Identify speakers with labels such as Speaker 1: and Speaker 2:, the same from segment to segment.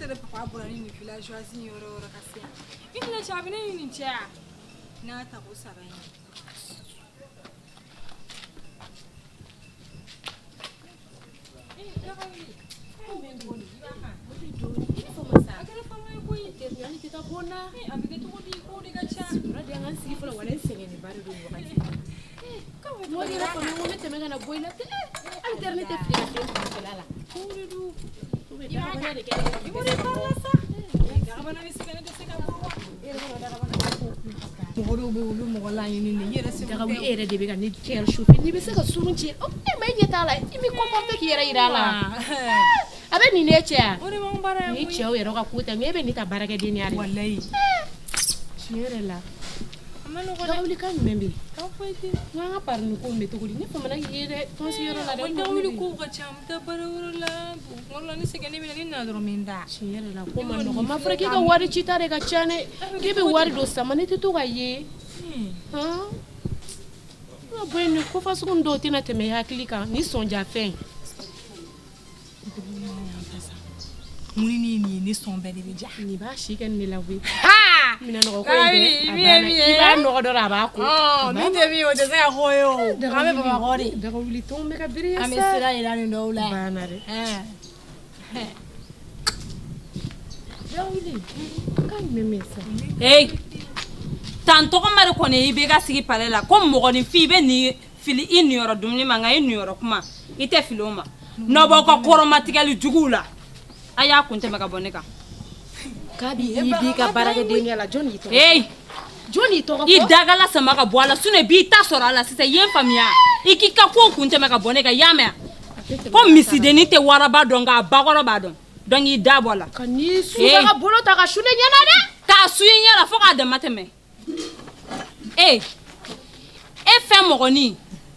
Speaker 1: tɛ de papa bɔra ni nin villageoise in yɔrɔ o yɔrɔ ka se yan. I ni ne cɛ a bɛ ne ni nin cɛ yan. N'a ta ko saba in. A bɛ kɛ cogo di kow de ka ca.
Speaker 2: Sigi fɔlɔ wala sɛgɛn ba don wagati ne tɛmɛ ka na bɔ i la hali teri ne tɛ fili ka la
Speaker 1: I b'o de baara la sa. Dagabana bɛ sɛgɛn ne tɛ se ka bɔ wa. Mɔgɔ dɔw bɛ yen olu mɔgɔ laɲini i yɛrɛ seko
Speaker 2: tɛ e yɛrɛ de bɛ ka ne cœur chauffer n'i bɛ se ka surun ci e ma e ɲɛ t'a la i m'i comporter k'i yɛrɛ jira a la a bɛ nin ne cɛ yan
Speaker 1: O de b'anw baara yan
Speaker 2: ni
Speaker 1: koyi.
Speaker 2: cɛw yɛrɛ ka ko tɛ nka e bɛ nin ta baarakɛdenya de la
Speaker 1: Walayi.
Speaker 2: tiɲɛ yɛrɛ la
Speaker 1: A ma nɔgɔn dɛ.
Speaker 2: Dagawuli kan jumɛn bɛ yen
Speaker 1: Kan foyi tɛ.
Speaker 2: n ko an ka parini ko in bɛ cogo di ne famana k'i ye dɛ tɔnsiyɔrɔ la dɛ
Speaker 1: O dagawuli kow ka ca n bɛ taa baara wɛrɛ la tuma dɔ la ni sɛgɛn bɛ na ni nana dɔrɔn n bɛ n da.
Speaker 2: Tiɲɛ yɛrɛ la ko ma nɔgɔn ma fɔra k'i ka wari cita de ka ca dɛ k'e bɛ wari dɔ sama ne tɛ to ka ye han ka bɔ yen nin ko fasugu dɔw tɛna tɛmɛ i hakili kan ni sɔnjafɛn
Speaker 1: Mun ni nin ye ne sɔn bɛɛ de bɛ ja.
Speaker 2: Nin b'a si kɛ nin de la koyi minɛnɔgɔ ko
Speaker 1: Dagawuli,
Speaker 2: in dɛ a
Speaker 1: min ye
Speaker 2: banna.
Speaker 1: min ye.
Speaker 2: I b'a nɔgɔ dɔrɔn a b'a ko
Speaker 1: Min tɛ min ye o tɛ se ka k'o ye o. An bɛ Bamakɔ de.
Speaker 2: Dagawuli tɔnw bɛ ka biri
Speaker 1: An bɛ sira yira nin dɔw la.
Speaker 2: Banna dɛ Dagawuli kan jumɛn bɛ yen sisan
Speaker 3: Hey, tan tɔgɔma de kɔni i bɛ ka sigi palais la ko mɔgɔninfin i bɛ nin fili i niyɔrɔ dumuni ma nka i niyɔrɔ kuma i tɛ fili o ma n'aw b'aw ka kɔrɔmatigɛli juguw la a y'a kun tɛmɛ ka bɔ ne kan.
Speaker 2: Kabi i b'i ka baarakɛdenya la jɔn y'i tɔgɔ
Speaker 3: Hey,
Speaker 2: jɔn y'i tɔgɔ
Speaker 3: i
Speaker 2: fɔ
Speaker 3: dagala sama ka bɔ a la sinon i b'i ta sɔrɔ a la sisan i ye n faamuya i k'i ka kow kun tɛmɛ ka bɔ ne kan i y'a mɛn ko misidennin tɛ waraba dɔn nka a bakɔrɔ b'a dɔn donc i da bɔ a la.
Speaker 2: Ka n'i su ka bolo ta ka su ne ɲɛna dɛ.
Speaker 3: K'a su i ɲɛ la fo k'a dama tɛmɛ e e fɛn mɔgɔnin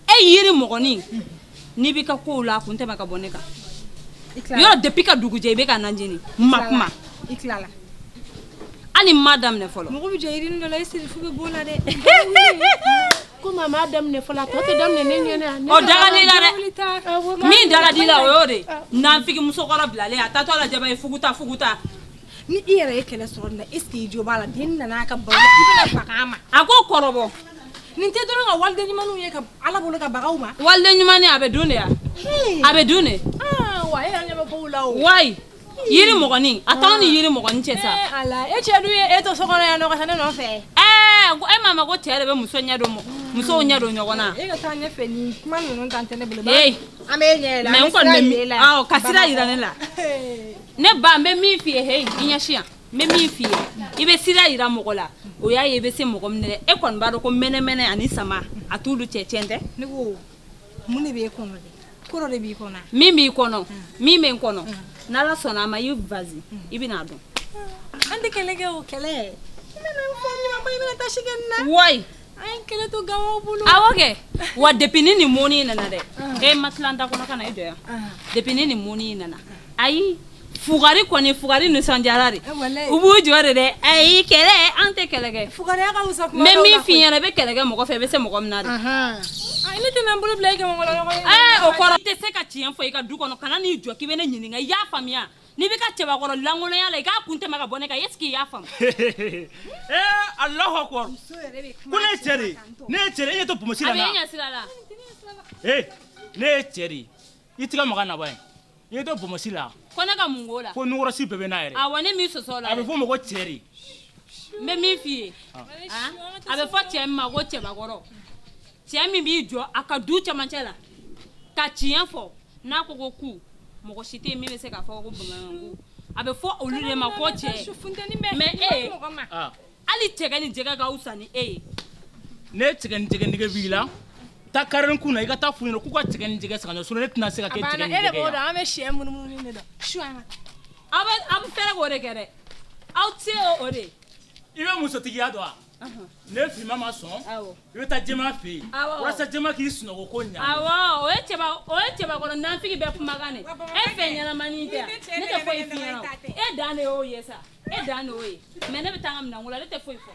Speaker 3: e yiri mɔgɔnin n'i b'i ka kow la a kun tɛmɛ ka bɔ ne kan yɔrɔ depuis ka dugu jɛ i bɛ ka najini ma kuma
Speaker 1: I tilala.
Speaker 3: hali n ma daminɛ fɔlɔ.
Speaker 1: Mɔgɔ bɛ jɔ yirini dɔ la i sirifu bɛ b'o la dɛ.
Speaker 2: Komi a m'a daminɛ fɔlɔ a tɔ tɛ daminɛ ne ɲɛna
Speaker 3: O daga di la dɛ min daga di la o y'o de nanfigi musokɔrɔ bilalen a taatɔ la jaba ye fuguta fuguta.
Speaker 1: Ni i yɛrɛ ye kɛlɛ sɔrɔ nin na est ce que i jo b'a la den nana a ka baro la i bɛna baga a ma.
Speaker 3: A k'o kɔrɔbɔ.
Speaker 1: Nin tɛ dɔrɔn ka waliden ɲumanw ye ka Ala bolo ka baga u ma.
Speaker 3: Waliden ɲumanni a bɛ dun de ya a bɛ dun de.
Speaker 1: Wa e yɛrɛ ɲɛ bɛ kow la o.
Speaker 3: Wayi yiri mɔgɔnin a t'anw ni yiri mɔgɔnin cɛ sa.
Speaker 1: Ee Ala e cɛ dun ye e to so kɔnɔ yan nɔ ka taa ne nɔfɛ.
Speaker 3: Ɛɛ ko e m'a mɛn ko cɛ de bɛ muso ɲɛ don musow ɲɛ don ɲɔgɔn na.
Speaker 1: E ka taa ɲɛfɛ nin kuma ninnu tan tɛ ne bolo.
Speaker 3: Ee
Speaker 1: An bɛ e ɲɛ yɛlɛ
Speaker 3: mais
Speaker 1: an
Speaker 3: n
Speaker 1: bɛ
Speaker 3: kɔni
Speaker 1: sira
Speaker 3: bɛ
Speaker 1: yira
Speaker 3: min
Speaker 1: e la.
Speaker 3: awɔ ka sira yira ne la. Ne ba n bɛ min f'i ye heyi i ɲɛsin yan n bɛ min f'i ye i bɛ sira yira mɔgɔ la o y'a ye i bɛ se mɔgɔ min na dɛ e kɔni b'a dɔn ko mɛnɛmɛnɛ ani sama a t'olu cɛ tiɲɛ tɛ.
Speaker 1: Ne ko mun de b'e kɔnɔ dɛ ko dɔ de b'i kɔnɔ.
Speaker 3: Min b'i kɔnɔ min bɛ n kɔnɔ n'Ala sɔnna a ma i vas-y i bɛna a dɔn.
Speaker 1: An tɛ kɛlɛ kɛ o kɛlɛ. I bɛna n fɔ ɲuman i bɛna taa si kɛ nin na.
Speaker 3: Wayi.
Speaker 1: An ye kɛlɛ to gawaw bolo.
Speaker 3: Awɔ kɛ wa depuis ni nin mɔni in nana dɛ e ma tila n da kɔnɔ ka na e jɔ yan depuis ni nin mɔni in nana ayi fugari kɔni fugari nisɔndiyara de u b'u jɔ de dɛ ayi kɛlɛ an tɛ kɛlɛ kɛ.
Speaker 1: Fugariya ka fisa kuma
Speaker 3: n bɛ
Speaker 1: dɔw
Speaker 3: min
Speaker 1: la
Speaker 3: f'i ɲɛna i bɛ kɛlɛ kɛ mɔgɔ fɛ i bɛ se mɔgɔ min na de.
Speaker 1: Ayi ne tɛna n bolo bila i kɛmɛ ɲɔgɔn ye.
Speaker 3: Ɛɛ o kɔrɔ i tɛ se ka tiɲɛ fɔ i ka du kɔnɔ kana n'i jɔ k'i bɛ ne ɲininka i y'a faamuya n'i bɛ ka cɛbakɔrɔ lankolonya la i k'a kun tɛmɛ ka bɔ ne kan est ce que i y'a faamu.
Speaker 4: Ee Alahu akibaru ko ne ye cɛ de ye ne ye cɛ de ye e ɲɛ tɛ bonbonsi la
Speaker 3: A bɛ e
Speaker 4: na
Speaker 3: ɲɛ sira la.
Speaker 4: ee ne ye cɛ de ye i tɛgɛ maga na ba ye i ɲɛ tɛ bonbonsi la
Speaker 3: Ko ne ka mun k'o la.
Speaker 4: fo nukɔrɔsi bɛɛ bɛ n'a yɛrɛ
Speaker 3: Awɔ ne m'i sɔsɔ o la
Speaker 4: a bɛ
Speaker 3: dɛ.
Speaker 4: f'o ma ko cɛ de
Speaker 3: N bɛ min f'i ye a bɛ fɔ cɛ min ma ko cɛbakɔrɔ cɛ min b'i jɔ a ka du cɛmancɛ la ka tiɲɛ fɔ n'a ko ko ku mɔgɔ si tɛ yen min bɛ se k'a fɔ ko bamananku a bɛ fɔ olu de ma ko cɛ mais e hali cɛkɛ ni jɛgɛ ka fisa ni e ye.
Speaker 4: Ne cɛkɛ ni jɛgɛ nege b'i la taa karɛni kun na i ka taa f'u ɲɛna k'u ka cɛkɛ ni jɛgɛ san ka na sinon ne tɛna se ka kɛ
Speaker 1: A
Speaker 4: cɛkɛ
Speaker 1: banna
Speaker 4: ni
Speaker 1: e de
Speaker 4: jɛgɛ
Speaker 1: b'o
Speaker 4: ye
Speaker 1: dɔn an bɛ sɛ munumunu de dɔn. Su an ka
Speaker 3: Aw bɛ fɛɛrɛ k'o de kɛ dɛ aw tɛ se o de ye.
Speaker 4: I bɛ musotigiya dɔn wa ne finman ma sɔn i bɛ taa jɛman fɛ yen walasa jɛman k'i sunɔgɔ ko ɲa
Speaker 3: Awɔ o ye cɛba o ye cɛbakɔrɔ nafigi bɛɛ kumakan de e fɛn ɲɛnamanin tɛ yan ne tɛ foyi f'i ɲɛna o e dan de y'o ye sa e dan de y'o ye mais ne bɛ taa n ka minɛnko la ne tɛ foyi fɔ.